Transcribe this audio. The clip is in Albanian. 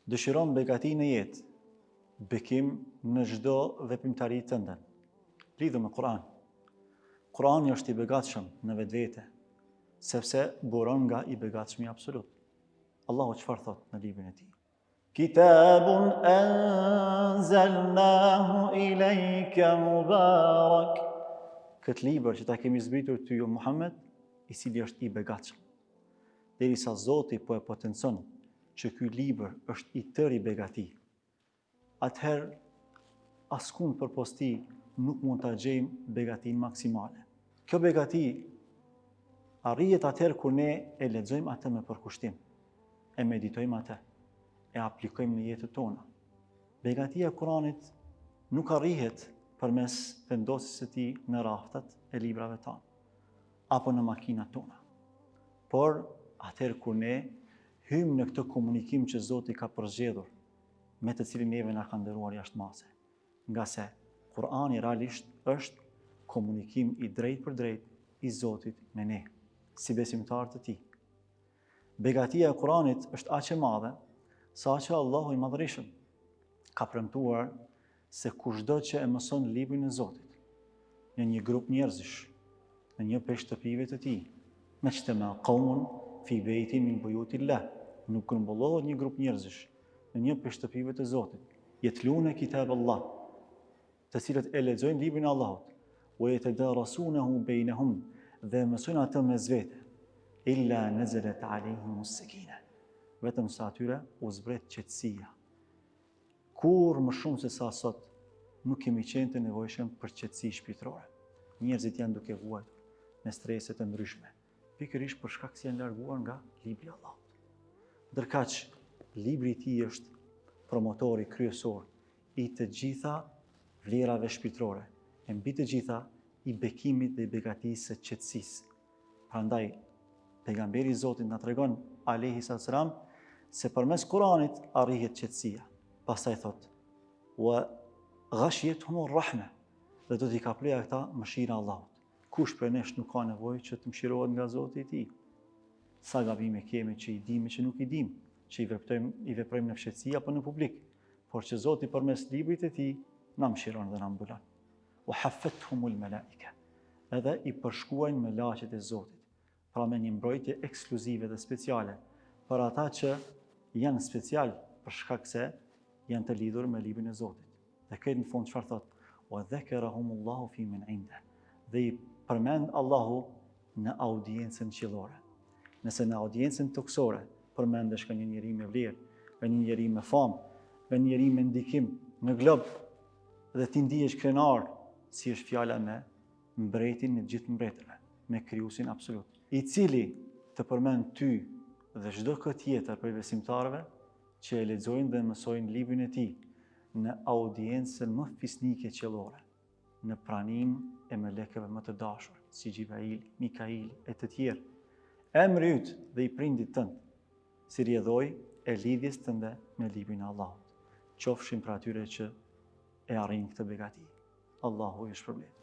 Dëshiron begati në jetë, bekim në çdo veprimtari tënden. Lidhu me Kur'an. Kur'ani është i begatshëm në vetvete, sepse buron nga i begatshmi absolut. Allahu çfarë thotë në librin e tij? Kitabun anzalnahu ilayka mubarak. Këtë libër që ta kemi zbritur ty o Muhammed, i cili është i begatshëm. Derisa Zoti po e potencon që ky libër është i tëri begati, atëherë askund përpos tij nuk mund ta gjejmë begatinë maksimale. Kjo begati arrihet atëherë kur ne e lexojmë atë me përkushtim, e meditojmë atë, e aplikojmë në jetët tona. Begatia e Kuranit nuk arrihet përmes vendosjes së tij në raftat e librave tanë, apo në makinat tona. Por, atëherë kur ne hyjmë në këtë komunikim që Zoti ka përzgjedhur, me të cilin neve na ka nderuar jashtë mase. Ngase Kur'ani realisht është komunikim i drejtpërdrejtë i Zotit me ne, si besimtarë të tij. Begatia e Kur'anit është aq e madhe, saqë Allahu i madhërishëm ka premtuar se kushdo që e mëson librin e Zotit në një grup njerëzish, në një prej shtëpive të tij, mexhtema'a kaumun fi bejtin min bujutil-lah, nuk grumbullohet një grup njerëzish në një prej shtëpive të Zotit, jetlune kitab Allah, të cilët e lexojnë librin e Allahut, wa yatadarasunahu bainahum dhe e mësojnë atë mes vete, illa nazalat alejhimus sakina. Vetëm se atyre u zbret qetësia. Kurrë më shumë se sa sot nuk kemi qenë të nevojshëm për qetësi shpirtërore. Njerëzit janë duke vuajtur me strese të ndryshme, pikërisht për shkak se janë larguar nga libri i Allahut. Ndërkaq, libri i tij është promotori kryesor i të gjitha vlerave shpirtërore, e mbi të gjitha i bekimit dhe i begatisë së qetësisë. Prandaj, pejgamberi i Zotit na tregon alejhi salatu selam se përmes Kuranit arrihet qetësia. Pastaj thotë: "Wa ghashiyatuhum ar-rahma" dhe do t'i kaplojë ata mëshira e Allahut. Kush prej nesh nuk ka nevojë që të mëshirohet nga Zoti i tij? Sa gabime kemi që i dimë që nuk i dimë, që i veprojmë, i veprojmë në fshehtësi apo në publik, por që Zoti përmes librit të tij na mëshiron dhe na mbulon. Wa haffethumul malaika. Edhe i përshkuajnë melaqet e Zotit, pra me një mbrojtje ekskluzive dhe speciale për ata që janë special për shkak se janë të lidhur me librin e Zotit. Dhe krejt në fund çfarë thotë? Wa dhakarahumullahu fi men inda. Dhe i përmend Allahu në audiencën qiellore. Nëse në audiencën tokësore përmendesh nga një njeri me vlerë, nga një njeri me famë, nga një njeri me ndikim në glob, dhe ti ndihesh krenar, si është fjala me mbretin e gjithë mbretërve, me krijuesin absolut, i cili të përmend ty dhe çdo kë tjetër prej besimtarëve që e lexojnë dhe mësojnë librin e tij në audiencën më fisnike qiellore, në praninë e melekëve më të dashur, si Xhibraili, Mikaili e të tjerë. Emri yt dhe i prindit tënd, si rrjedhojë e lidhjes tënde me librin e Allahut. Qofshim prej atyre që e arrijnë këtë begati. Allahu ju shpërbleftë.